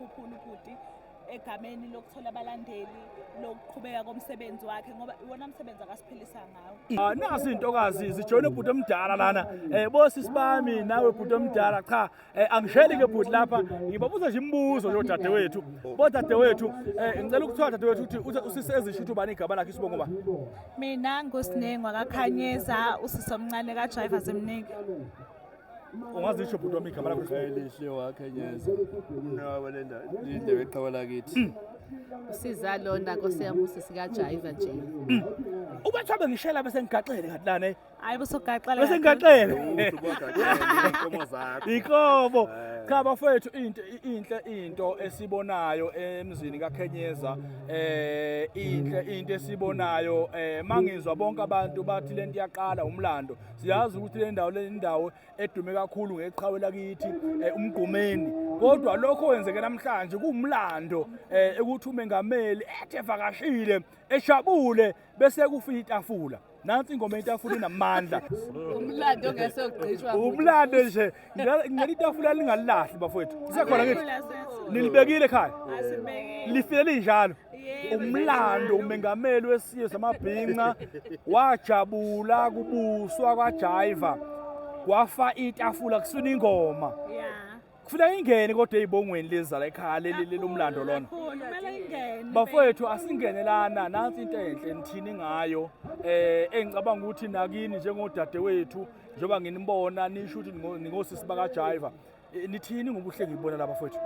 kuzomkhuphula ubhuti egameni lokuthola abalandeli, lokuqhubeka komsebenzi wakhe, ngoba iwona msebenzi akasiphilisa ngawo. Ah, nasi intokazi zijoyine ubhuti omdala lana. Bosisi bami nawe bhuti omdala, cha, angisheli ke bhuti lapha, ngibabuza nje imibuzo nje odadewethu. Bodadewethu, ngicela ukuthola dadewethu ukuthi usisi ezisho ukuthi ubani igama lakhe, isibongo ba. Mina nguSinengwa kaKhanyeza, usisi omncane kaJaiva Zimnike. Ungazisho bhuti wami igama lakho? Elihle waKhenyeza, umnewabo lenda linde weqhawe lakithi. Usiza lona nkosi yami, usisi kaJaiva nje. Ubathabe ngishela bese ngigaxele ngathi lana. Hayi, busogaxela. Bese ngigaxele. Inkomo zakho. Inkomo. Cha bafethu, into inhle into esibonayo emzini kaKhenyeza, inhle into esibonayo. Mangizwa bonke abantu bathi lento iyaqala umlando. Siyazi ukuthi le ndawo, le ndawo edume kakhulu ngeqhawe lakithi, uMgqumeni, kodwa lokho kwenzeke namhlanje kuwumlando, ukuthi umengameli ethe evakashile ejabule bese kufika itafula. Nansi ingoma itafula inamandla. Umlando ongesogqitshwa. Umlando nje. Ngicela itafula lingalilahli bafowethu. Siyakhona ngithi nilibekile ekhaya? Asibekile. Lifile linjalo? Yebo. Umlando, umengameli wesizwe samabhinca wajabula kubuswa kwaJaiva, kwafa itafula kusuna ingoma. Kufuneka ingene kodwa ey'bongweni lezi zala ekhaya, leli lomlando lona. Kakhulu, kumele ingene. Bafowethu, asingene lana. Nansi into enhle nithini ngayo, engicabanga ukuthi nakini njengodadewethu, njengoba nginibona nisho ukuthi ningosisi bakaJaiva, nithini ngobuhle ngibona la bafowethu?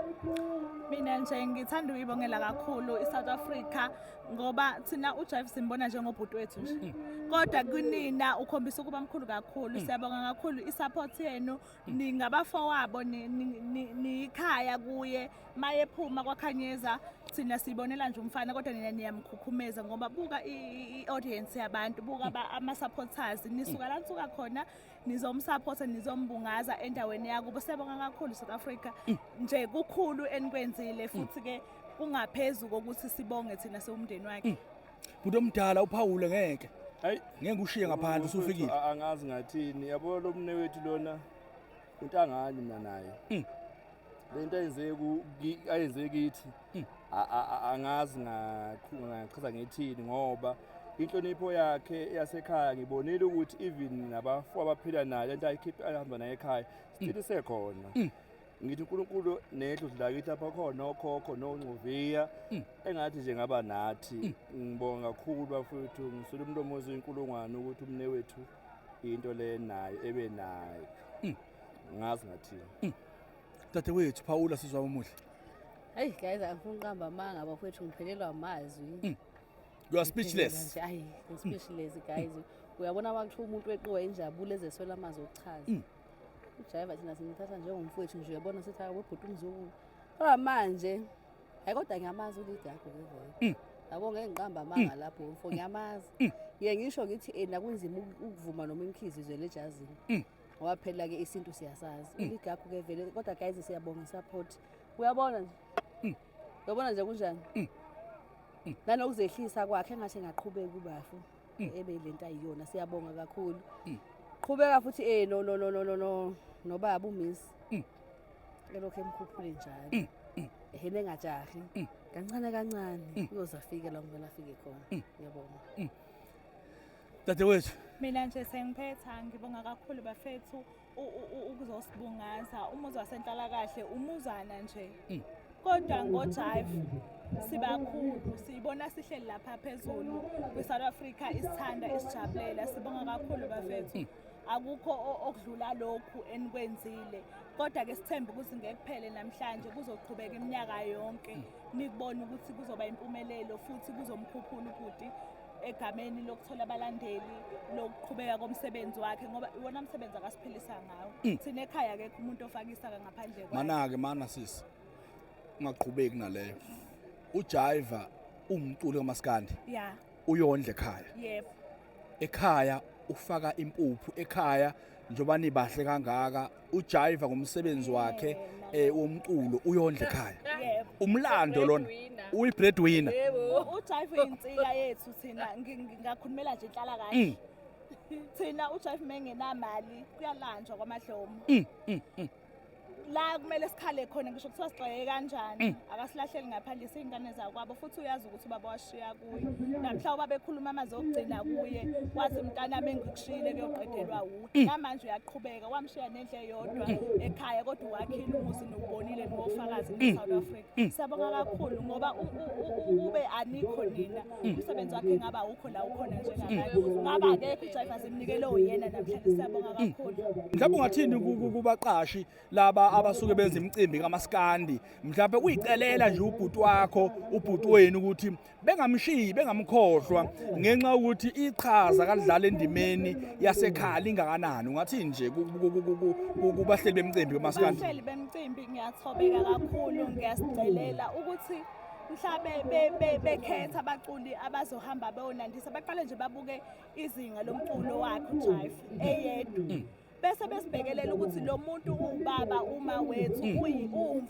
Mina nje ngithanda ukuyibongela kakhulu i-South Africa, ngoba thina uJive simbona njengobhuti wethu nje, kodwa kunina ukhombisa ukuba mkhulu kakhulu. Siyabonga kakhulu i-support yenu, ningabafowabo, niyikhaya kuye. Mayephuma kwaKhanyeza, thina siyibonela nje umfana, kodwa nina niyamkhukhumeza, ngoba buka i-audience yabantu, buka ama-supporters, nisuka la nisuka khona nizomsupporta, nizombungaza endaweni yakubo. Siyabonga kakhulu South Africa nje, kukhulu enikwenzile, futhi-ke kungaphezu kokuthi sibonge thina siwumndeni wakhe. Bhuti omdala, uphawule, ngeke Hayi, ngeke ushiye ngaphandle usufikile. Angazi ngathini, yabo, lo mne wethu lona untangani mina naye. Le nto ayenze ayenze kithi, angazi ngachaza ngithini, ngoba inhlonipho yakhe yasekhaya ngibonile ukuthi even nabafo abaphila naye, lento ayikhipha ahamba naye ekhaya still isekhona. Ngithi uNkulunkulu nedlozi lakithi lapha khona okhokho nongcuviya engathi nje ngaba nathi. Ngibonga kakhulu bafowethu, ngisula umlomo weziyinkulungwane ukuthi umne wethu into le nayo ebe nayo. Ngazi ngathini. Dadewethu, phawula sizwa umuhle. Hayi guys, angifuni uqamba amanga bafowethu, ngiphelelwa amazwi. You are speechless. Nje, hayi, ngi-speechless guys. Uyabona uma kuthiwa umuntu weqiwa injabulo ezeswela amazwi okuchaza. UJaiva thina simthatha njengomfowethu nje, uyabona, sithi hayi webhuti umzukulu. Kodwa manje, hayi, kodwa ngiyamazi uligagu ke vele. Yabo, ngeke ngiqamba amanga lapho mfo, ngiyamazi. Ngiye ngisho ngithi nakunzima ukuvuma noma imkhizi izwele ejazini. Ngoba phela ke isintu siyasazi. Uligagu ke vele, kodwa guys siyabonga support. Uyabona nje. Uyabona nje kunjani? Nanokuzehlisa kwakhe, engathi engaqhubeka ubafu ebe lento ayiyona. Siyabonga kakhulu. Qhubeka futhi no no no no no no nobaba uMiss. Elokhu emkhuphule njalo. Ehene engajahi. Kancane kancane uyoze afike la kumele afike khona. Ngiyabonga. Dadewethu. Mina nje sengiphetha, ngibonga kakhulu bafethu ukuzosibungaza umuzi waseNhlalakahle, umuzana nje, kodwa ngoJive sibakhulu, siyibona sihleli lapha phezulu kwi-South Africa, isithanda, isijabulela. Sibonga kakhulu bafethu, akukho okudlula lokhu enikwenzile, kodwa-ke sithembe ukuthi ngeke kuphele namhlanje, kuzoqhubeka iminyaka yonke, nikubone ukuthi kuzoba impumelelo futhi kuzomkhuphula ubhuti egameni lokuthola abalandeli, lokuqhubeka komsebenzi wakhe, ngoba iwona msebenzi akasiphilisa ngawo. Thina ekhaya akekho umuntu ofaka isaka ngaphandle kwakhe. Mana-ke, mana sisi, ungaqhubeki naleyo. UJaiva umculi kamaskandi. Uyondla ekhaya. Yebo. Ekhaya ufaka impuphu ekhaya, njengoba nibahle kangaka. UJaiva ngomsebenzi wakhe womculo uyondla ekhaya. Yebo. Umlando lona, uyi-breadwinner. UJive uyinsika yethu thina. Ngingakhulumela nje inhlala kahle. Thina uJive mengenamali kuyalanjwa kwaMadlomo. La kumele sikhale khona, ngisho kuthiwa sigxeke kanjani, akasilahleli ngaphandle, siyingane zakwabo, futhi uyazi ukuthi ubaba washiya kuye. Namhla ubaba ekhuluma amazwi okugcina kuye, wathi, "Mntanami, engikushiyile kuyoqedelwa wuwe." Namanje uyaqhubeka, wamshiya nendlu eyodwa ekhaya, kodwa uwakhile umuzi, niwubonile, niwofakazi ne-South Africa. Siyabonga kakhulu ngoba ukube anikho nina, umsebenzi wakhe ngaba awukho la ukhona njengamanje, ngaba akekho uJaiva Zimnikele oyena namhlanje. Siyabonga kakhulu. Mhlawumbe ungathini kubaqashi laba abasuke benza imicimbi kamaskandi, mhlawumbe uyicelela nje ubhuti wakho, ubhuti wenu, ukuthi bengamshiyi, bengamkhohlwa, ngenxa yokuthi iqhaza kalidlala endimeni yasekhaya lingakanani? Ungathini nje kubahleli bemicimbi kamaskandi? Abahleli bemicimbi, ngiyathobeka kakhulu, ngiyasicelela ukuthi mhlabe bekhetha abaculi abazohamba beyonandisa, baqale nje babuke izinga lomculo wakhe uJive eyedwa, bese besibhekelela ukuthi lo muntu uwubaba, uma wethu,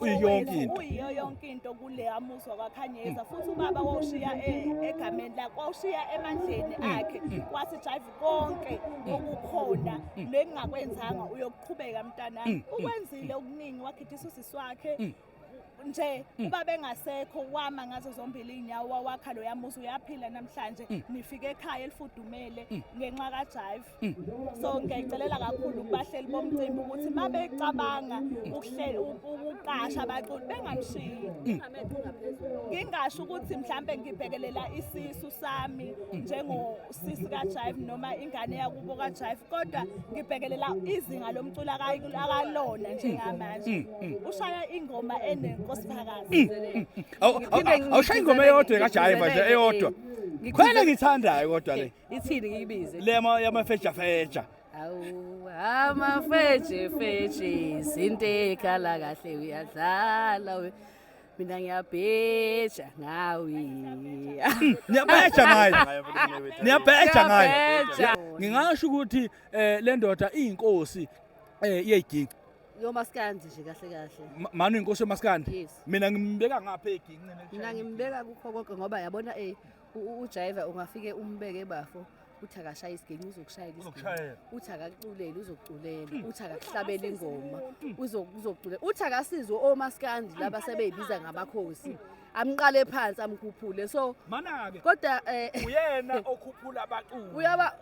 Uyiyonke into. Uyiyo yonke into kule amuzwa kwaKhanyeza, futhi ubaba wawushiya egameni lakhe, wawushiya emandleni akhe, wathi, "Jive, konke okukhona nengingakwenzanga uyokuqhubeka, mntanami." Ukwenzile okuningi, wakhithisa usisi wakhe nje ubaba engasekho, wama ngazo zombili iy'nyawo, wawakha loya muzi, uyaphila namhlanje. Nifike ekhaya elifudumele ngenxa kaJive. So ngiyayicelela kakhulu kubahleli bomcimbi ukuthi uma becabanga ukuqasha abaculi, bengamshiyi. Ngingasho ukuthi mhlambe ngibhekelela isisu sami njengosisi kaJive noma ingane yakubo kaJive, kodwa ngibhekelela izinga lomculo akalona njengamanje. Ushaya ingoma enenkosikazi. Awushaya ingoma eyodwa kaJaiva nje, eyodwa khona ngithandayo kodwa le. Ithini, ngiyibize? Le yamafeja feja. Awu, amafeje feje, izinto ekhala kahle, uyadlala we. Mina ngiyabheja ngawe. Niyabheja ngayo, niyabheja ngayo. Siyabheja. Ngingasho ukuthi le ndoda iyinkosi yeyiginci. Yomaskandi nje kahle kahle. Manu, inkosi yomaskandi. Yes. Mina ngimbeka ngapha eyigincini. Mina ngimbeka kukho konke, ngoba yabona uJaiva ungafike umbeke, bafo, uthi akashaya isiginci, uzokushayela isiginci. Uzokushayela. Uthi akakuculele, uzokuculela. Uthi akakuhlabela ingoma, uzokuculela. Uthi akasizwe omaskandi laba sebeyibiza ngamakhosi, amqale phansi amkhuphule, so Mana-ke kodwa uyena okhuphula abaculi. Uyaba